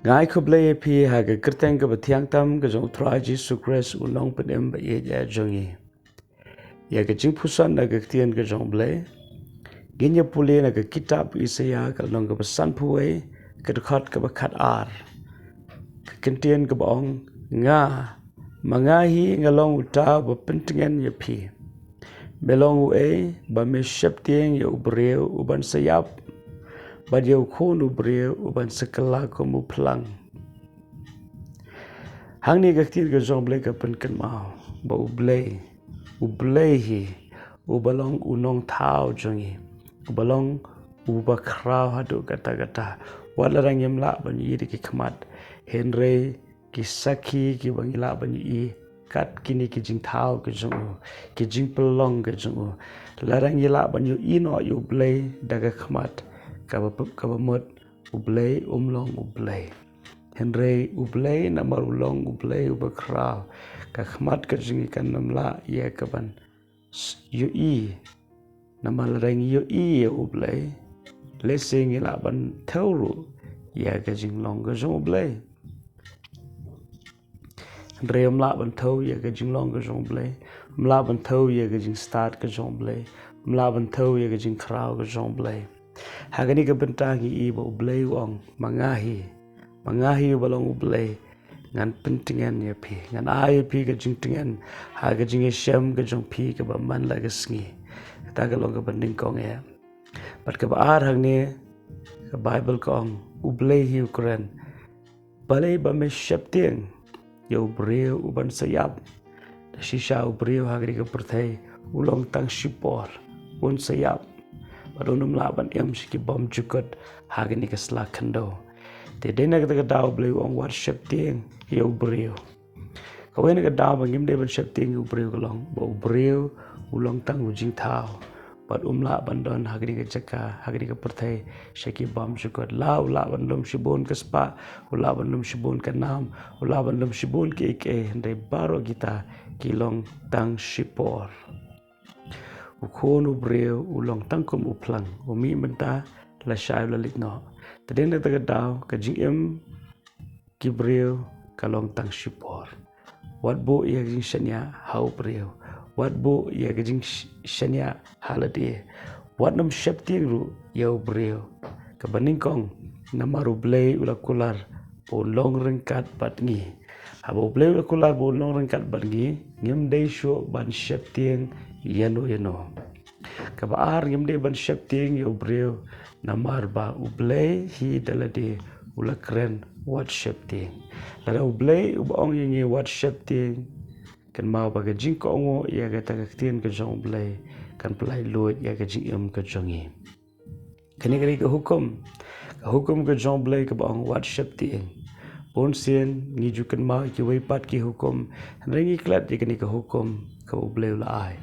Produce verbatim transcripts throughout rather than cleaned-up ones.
Nga ai khublei ïa phi ha ka kyrteng kaba thiang tam ka jong U Trai Jisu Khrist, U Nongpynim ba ïeit jong ngi. Ïa ka jingpuson na ka ktien ka jong U Blei, ngin ïa pule na ka kitab Isaïah ka lynnong kaba sanphew wei, ka dkhot kaba khatar. Ka kyntien kaba ong, nga, ma nga hi nga long uta uba pyntngen ïa phi. Me long uei ba me sheptieng ïa u briew uban sa ïap, bad ïa u khun u briew uban sa kylla kum u phlang? Hangne ka ktien ka jong U Blei ka pynkynmaw ba U Blei, U Blei hi uba long u nongthaw jong ngi, uba long uba khraw haduh katta katta. Wat lada ngim lah ban ïohi da ki khmat, hynrei ki sakhi kiba ngi lah ban ïohi kat kine ki jingthaw ki jong u, ki jingpynlong ki jong u. Lada ngi lah ban ïohi noh ïa U Blei da ka khmat, kaba, kaba mut U Blei um long U Blei. Hynrei U Blei namar u long U Blei uba khraw, ka khmat ka jong ngi kan ym lah ïa ka ban s-, ïohi. Namar lada ngi ïohi ïa U Blei, lehse ngi lah ban thew ruh ïa ka jinglong ka jong U Blei. Hynrei ym lah ban thew ïa ka jinglong ka jong U Blei, ym lah ban thew ïa ka jingstad ka jong U Blei, ym lah ban thew ïa ka jingkhraw ka jong U Blei. Ha kane ka bynta ngi i ba U Blei u ong, ma nga hi, ma nga hi uba long U Blei, ngan pyntngen ïa phi, ngan ai ïa phi ka jingtngen ha ka jingïashem ka jong phi kaba man la ka sngi. Kata ka long kaba nyngkong eh. Bad kaba ar hangne, ka Baibl ka ong, U Blei hi u kren, balei ba me sheptieng ïa u briew uban sa ïap? Da shisha u briew ha kane ka pyrthei u long tang shipor, un sa ïap, bad un ym lah ban im sha ki bymjukut ha kane ka sla khyndew. Te dei na kata ka daw U Blei u ong wat sheptieng ïa u briew. Kawei na ka daw ba ngim dei ban sheptieng ïa u briew ka long ba u briew u long tang u jingthaw, bad um lah ban don ha kane ka jaka, ha kane ka pyrthei, sha ki bymjukut. La u lah ban lum shibun ka spah, u lah ban lum shibun ka nam, u lah ban lum shibun kiei kiei, hynrei baroh kita ki long tang shipor. U khun u briew u long tang kum u phlang, u mih mynta, lashai u la leit noh. Te dei na kata ka daw ka jingim ki briew ka long tang shipor. Wat buh ïa ka jingshaniah ha u briew, wat buh ïa ka jingshaniah ha lade. Wat nym sheptieng ruh ïa u briew. Kaba nyngkong, namar U Blei u la kular ba un long ryngkat bad ngi. Haba U Blei u la kular ba un long ryngkat bad ngi, ngim dei shuh ban sheptieng ïano ïano. Kaba ar, ngim dei ban sheptieng ïa u briew, namar ba U Blei hi da lade u la kren wat sheptieng. Lada U Blei uba ong ïa ngi wat sheptieng, kynmaw ba ka jingkohnguh ïa kata ka ktien ka jong U Blei kan pynlait luid ïa ka jingim ka jong ngi. Kane ka dei ka hukum, ka hukum ka jong U Blei kaba ong wat sheptieng. Bunsien ngi ju kynmaw ïa kiwei pat ki hukum, hynrei ngi klet ïa kane ka hukum kaba U Blei u la ai,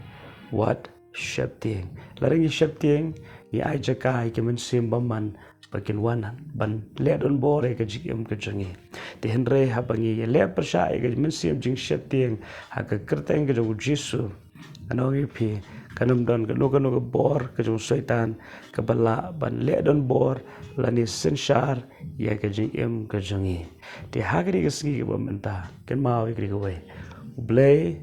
wat sheptieng. Lada ngi sheptieng, ngi ai jaka ïa ki mynsiem bymman ba kin wan ban leh donbor ïa ka jingim ka jong ngi. Te hynrei haba ngi ïaleh pyrshah ïa ka mynsiem jingsheptieng ha ka kyrteng ka jong U Jisu, ngan ong ïa phi, kan ym don kano kano ka bor ka jong u Soitan kaba lah ban leh donbor lane synshar ïa ka jingim ka jong ngi. Te ha kane ka sngi kaba mynta, kynmaw ïa kane kawei, U Blei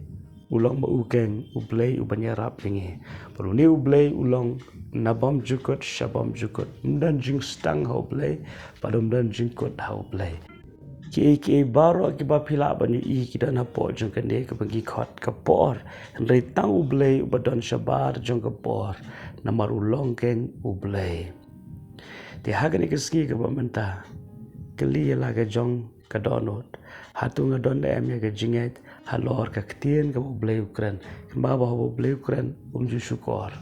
u long ma u keiñ U Blei uban ïarap ïa ngi. Bad une U Blei u long na bymjukut sha bymjukut. Ym don jingstang ha U Blei, bad ym don jingkut ha U Blei. Kiei kiei baroh kiba phi lah ban ïohi ki don hapoh jong kane kaba ngi khot ka por. Hynrei tang U Blei uba don shabar jong ka por, namar u long keiñ U Blei. Te ha kane ka sngi kaba mynta, kylli ïa la ka jong ka dohnud, hato nga don ne em ïa ka jingngeit halor ka ktien kaba U Blei u kren? Kynmaw ba haba U Blei u kren, um ju shukor.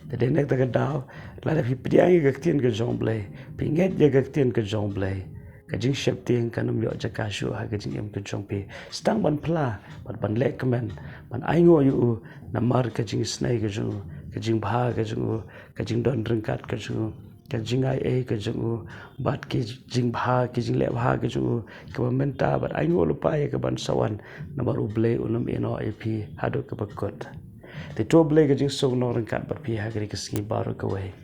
Te dei na kata ka daw, lada phi pdiang ïa ka ktien ka jong U Blei, phi ngeit ïa ka ktien ka jong U Blei, ka jingsheptieng kan ym ïoh jaka shuh ha ka jingim ka jong phi. Sdang ban phla, bad ban leh kmen, ban ainguh ïa u namar ka jingisynei ka jong u, ka jingbha ka jong u, ka jingdon ryngkat ka jong u, ka jingai ei ka jong u, bad ki jingbha, ki jingleh bha ka jong u, kaba mynta bad ainguh lypa ïa kaban sa wan, namar U Blei un ym ïehnoh ïa phi haduh kaba kut. Te to U Blei ka jingsuk nongryngkat bad phi ha kane ka sngi baroh kawei.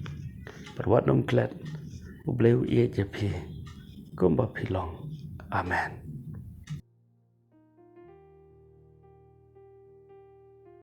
Bad wat nym klet, U Blei u ïeit ïa phi kumba phi long. Amen.